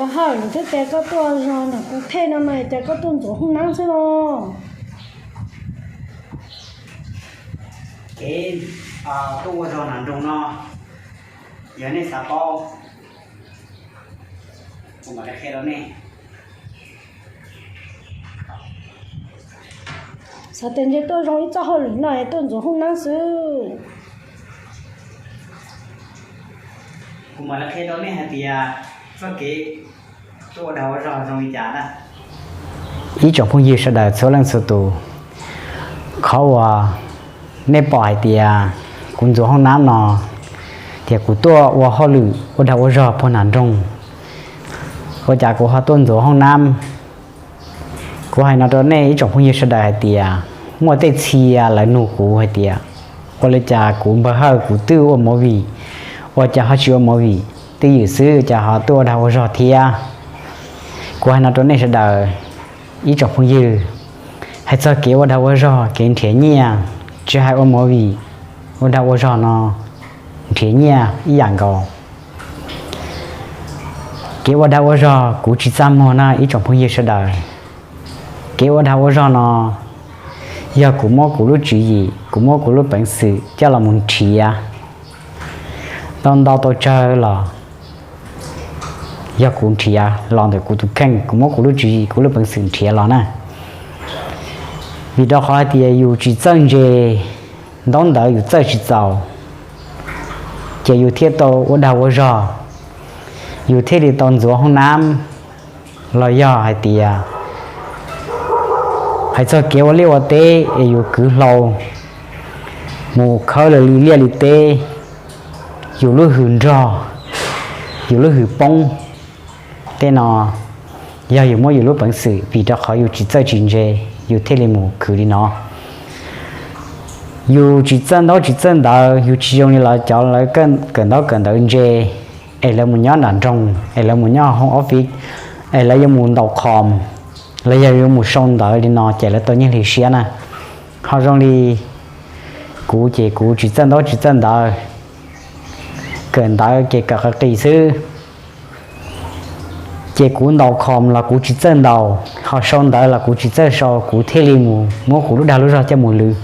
Hawj, lawv twb tias koj tuaj ua zog nram kuv thej no mas cas koj tuaj ntxuav hoob nab xwb no? Kev tuaj ua zog nram nroog no, yog nej xav paub, kuv mam li qhia rau nej. Xav tias ntshe tuaj zoo ib txoj hauj lwm no es tuaj ntxuav hoob nab xwb. Kuv mam li qhia rau nej hais tias txoj kev tuaj ua dag ua zog zoo li cas na. Ib tsoom phooj ywg sawv daws txhua leej txhua tus, qhov uas nej pom hais tias kuv ntxuav hoob nab no, tias kuv tuaj ua hauj lwm ua dag ua zog puag nram nroog, ua cas kuv ho tuaj ntxuav hoob nab? Kuv hais no rau nej ib tsoom phooj ywg sawv daws hais tias muaj tej txhia lawv nug kuv hais tias ua li cas kuv npawg Hawj kuv twb ua movie, ua cas ho tsis ua movie twj ywm xwb, ua cas ho tuaj ua dag ua zog thiab? Kuv hais no rau nej sawv daws ib tsoom phooj ywg, hais txog kev ua dag ua zog, kev nrhiav nyiaj, tsis hais ua movie, ua dag ua zog no nrhiav nyiaj ib yam nkaus. Kev ua dag ua zog kuv tsis txaj muag na ib tsoom phooj ywg sawv daws. Kev ua dag ua zog no yog kuv muab kuv lub tswv yim, kuv muab kuv lub peev xwm coj los mus nrhiav. Ntau ntau tau tsawg los yog kuv nrhiav los ntawm kuv tus kheej, kuv muab kuv lub tswv yim, kuv lub peev xwm nrhiav los na. Vim rau qhov hais tias yus tsis txawj ntse, ntaub ntawv yus txawj tsis txaus, ces yus thiaj tau ua dag ua zog, yus thiaj li tau ntxuav hoob nab, los yog hais tias hais txog kev ua liaj ua teb es yus kwv hlau mus khawb li liaj li teb, yus lub hws nrog, yus lub hws poob. Tej no yog yus muab yus lub peev xwm vim rau qhov yus tsis txawj tsis ntse, yus thiaj li mus khwv li no. Yus tsis txawj ntaub tsis txawj ntawv, yus tsis zoo li lawv cov lawv kawm ntaub kawm ntawv ntse, es lawv mus nyob nram nroog, es lawv mus nyob hoob office, es lawv yuav mus ntaus qhom, los yog yuav mus sau ntawv li no ces lawv tau nyiaj hli siab na. Ho zoo li kuv ces kuv tsis txawj ntaub tsis txawj ntawv, kawm ntawv ces kawm qis qis xwb. Ces kuv ntaus qhom los kuv tsis txawj ntaus, ho sau ntawv los kuv tsis txawj sau, kuv thiaj li mus muab kuv lub dag lub zog coj mus lwv.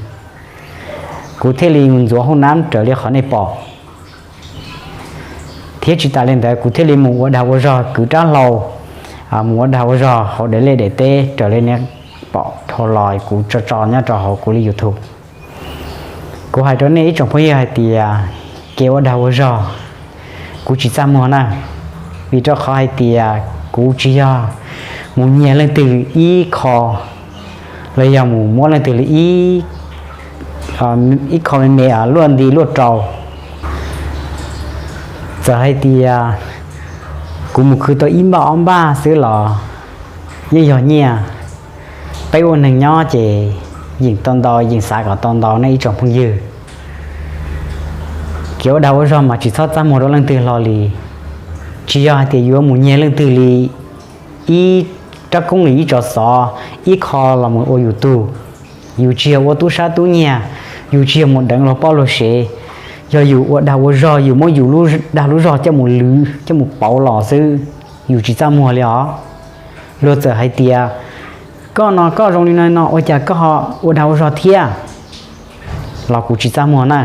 Kuv thiaj li mus ntxuav hoob nab raws li qhov nej pom. Thiab tsis tas li ntawd kuv thiaj li mus ua dag ua zog kwv rab hlau, mus ua dag ua zog hauv daim liaj daim teb raws li nej pom dhau los kuv tso tso nyob rau hauv kuv li YouTube. Kuv hais rau nej ib tsoom phooj ywg hais tias kev ua dag ua zog kuv tsis txaj muag na, vim rau qhov hais tias kuv tsis yog mus nyiag leej twg ib qho, los yog mus muab leej twg li ib ib qho me me luaj nti luaj rau. Txawm hais tias kuv mus khwv tau ib npaj ob npaj xwb los yeej yog nyiaj. Peb ua neeg nyob ces yeem tau ntau, yeem xav kom tau ntau nej ib tsoom phooj ywg. Kev ua dag ua zog mas tsis txhob txaj muag rau leej twg hlo li. Tsis yog hais tias yuav mus nyiag leej twg li ib rab koob li ib tsov xov, ib qho los mus ua yus tug. Yus tsis yog ua tub sab tub nyiag, yus tsis yog mus deev luag poj luag sev. Yog yus ua dag ua zog, yus muab yus lub dag lub zog coj mus lwv coj mus pauv los xwb, yus tsis txaj muag li os. Luag txawm hais tias koj no koj zoo li no no ua cas koj ho ua dag ua zog thiab los kuv tsis txaj muag na,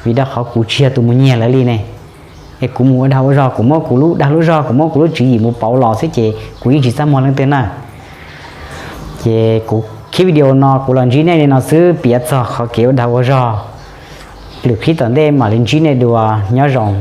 vim rau qhov kuv tsis yog tus mus nyiag lawv li ne. Es kuv mus ua dag ua zog, kuv muab kuv lub dag lub zog, kuv muab kuv lub tswv yim mus pauv los xwb ces kuv yeej tsis txaj muag leej twg na. Ces kuv clip video no kuv los ntsib nej li no xwb, piav txog qhov kev ua dag ua zog. Lwm clip tom ntej mam li ntsib nej dua, nyob zoo.